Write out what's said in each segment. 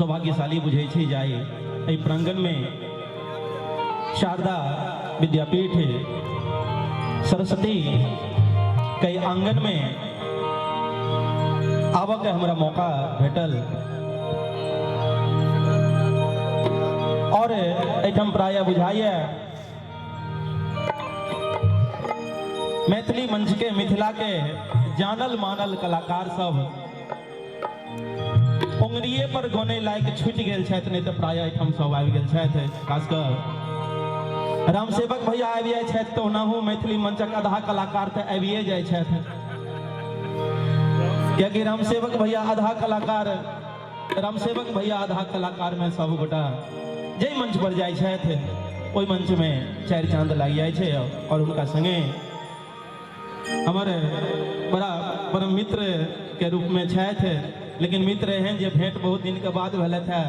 सौभाग्यशाली बुझै छी जे आइ एहि प्रांगणमे शारदा विद्यापीठ सरस्वती के आंगनमे आबऽके हमरा मौका भेटल और एहिठाम प्रायः बुझाइए मैथिली मंच के मिथिला के जानल मानल कलाकार सब उंगरिए पर गने लायक छूटि गेल छथि, नहीं तऽ प्रायः एहिठाम सब आबि गेल छथि। खास कऽ रामसेवक भैया आबि जाइ छथि तऽ ओनाहु मैथिली मंचक आधा कलाकार तऽ आबिए जाइ छथि, कियाकि रामसेवक भैया आधा कलाकार, रामसेवक भैया आधा कलाकार में सब गोटा जाहि मंच पर जाइ छथि ओहि मंच में चारि चांद लागि जाइ छै। और हुनका संगे हमर बड़ा परम मित्र के रूप में छथि, लेकिन मित्र एहन जे भेंट बहुत दिन के बाद भेलथि है,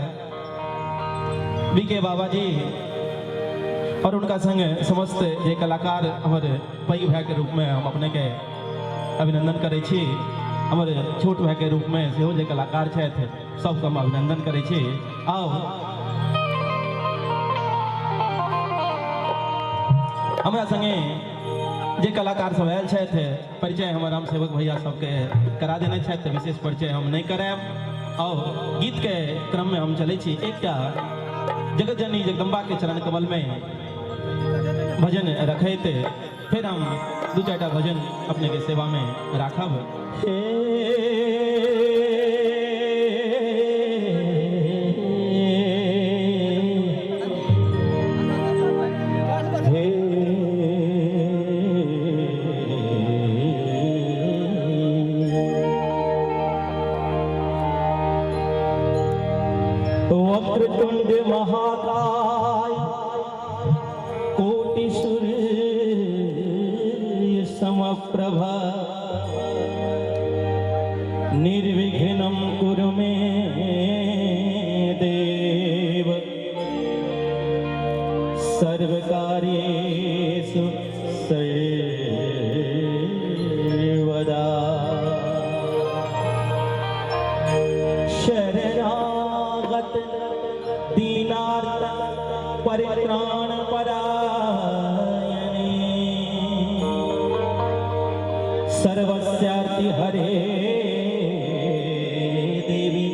बी के बाबा जी, और उनका संग समस्त जे कलाकार हमर पैघ भाई के रूप में हम अपने के अभिनंदन करै छी, हमर छोट भाई के रूप में सेहो जे कलाकार छथि सबके हम अभिनंदन करै छी। आउ हमरा संगे जे कलाकार सब आयल छथि, परिचय हमर रामसेवक भैया सबके करा देने छथि, विशेष परिचय हम नहीं करायब। और गीत के क्रम में हम चलै छी, एकटा जगत जननी जगदम्बा के चरण कमल में भजन रखैत फिर हम दू चारिटा भजन अपने के सेवा में राखब। हे वक्रतुंड महाकाय कोटि सूर्य समप्रभा निर्विघ्नं कुरु मे देव सर्वकार्येषु सर्वदा। शरणागत दीनार्त परित्राण परायणे सर्वस्यार्ति हरे देवी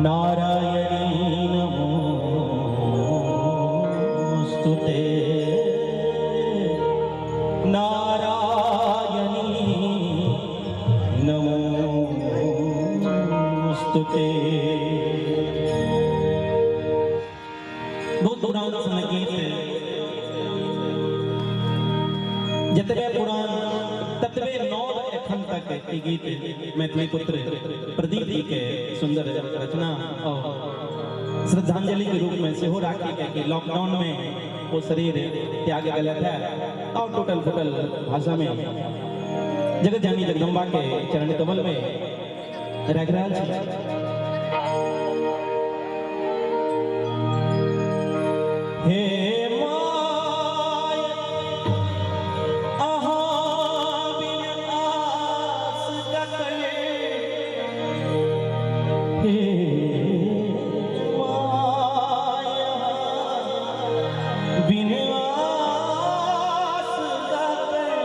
नारायणी नमोस्तुते, नारायणी नमोस्तुते। बहुत पुरान सन गीत, जतबे पुरान ततबे नव एखन तक ई गीत मैथिली पुत्र प्रदीप जी के सुंदर रचना और श्रद्धांजलि के रूप में सेहो राखी के कि लॉकडाउन में वो शरीर त्याग गलत है और टूटल फूटल भाषा में जगत जानी जगदम्बा के चरण कमल में राखि रहल छी। हे my अहाँ बिन आस ककरे, हे my अहाँ बिन आस ककरे,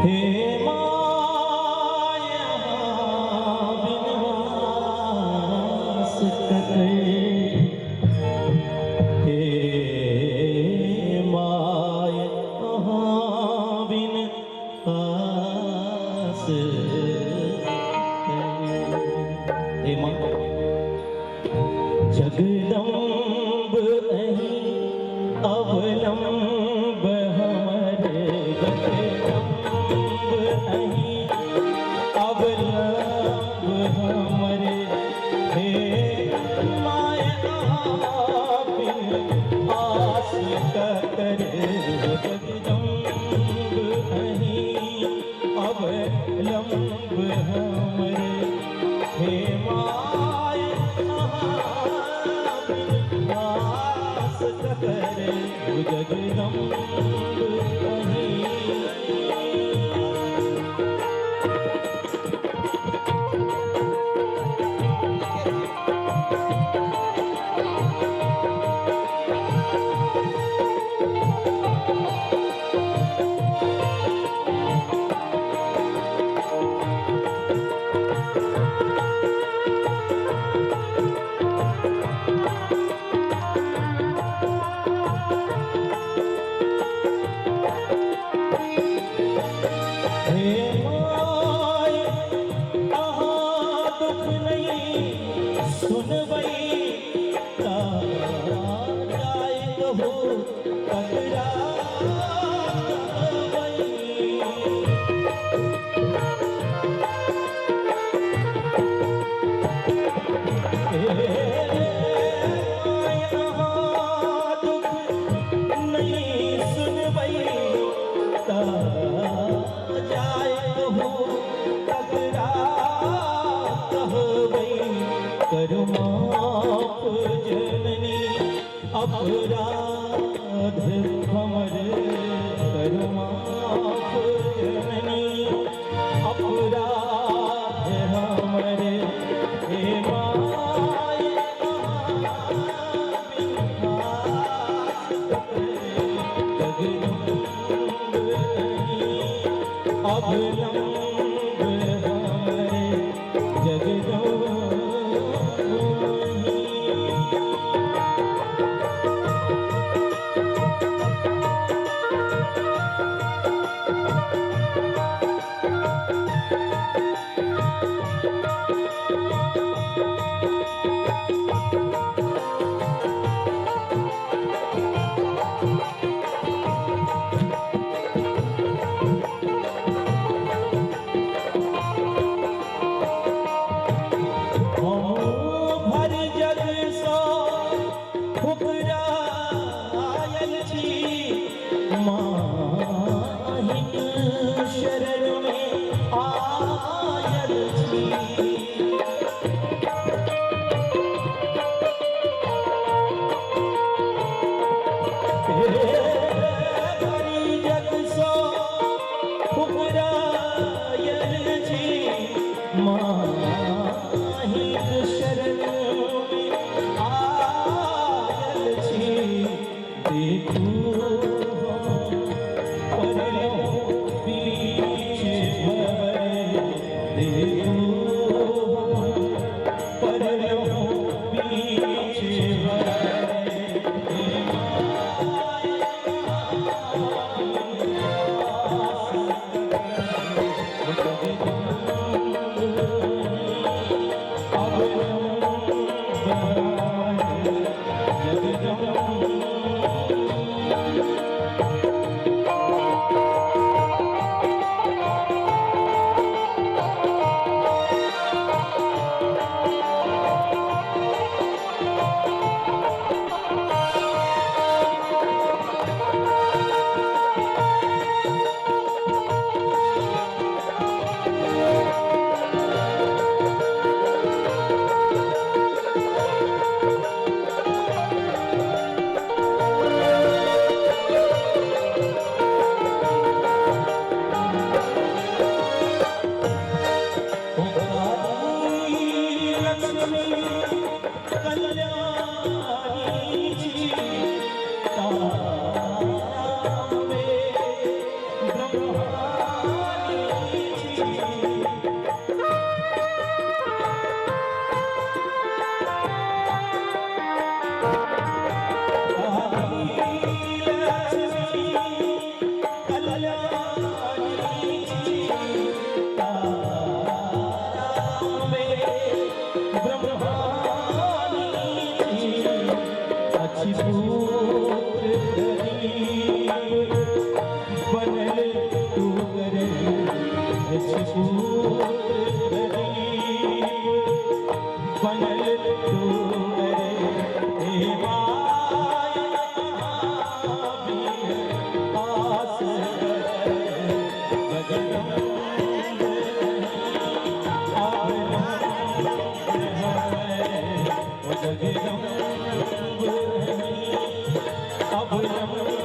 हे my अहाँ बिन आस ककरे, हे my अहाँ बिन आस। हे माँ जगदम्ब अहीं अवलंब हमर, जगदम्ब अहीं अवलंब हमर, हे my अहाँ बिन आस ककर, जगदम्ब अहीं अवलंब हमर, हे my अहाँ बिन आस ककर, जगदम्ब अहीं। दुख नहीं सुनबै तऽ जाय कहू ककरा कहबै। अहाँ दुख नहीं सुनबै तऽ जाय कहू ककरा कहबै। करू माफ जननी अपराध हमर, करू माफ जननी अपराध हमर, हे my Jagdamb अवलंब हमरे जगदम्ब। हम भरि जगसँ ठुकरायल छी, माहिक शरणमे आयल छी। भरि जगसँ ठुकरायल छी, माहिक शरणमे आयल छी। देखू हम पड़लहुँ बीच भंवर, देखू हम पड़लहुँ बीच भंवर, हे my Jagdamb. Lakshmi Kalyani छी, ताराम्बे ब्रह्मानी छी। लक्ष्मी कल्याणी छी, ताराम्बे ब्रह्मानी छी। अछि पुत्र गरीब बनल टूगर, अछि पुत्र गरीब बनल टूगर, हे my आस जगदम्ब जगदम्ब अवलंब।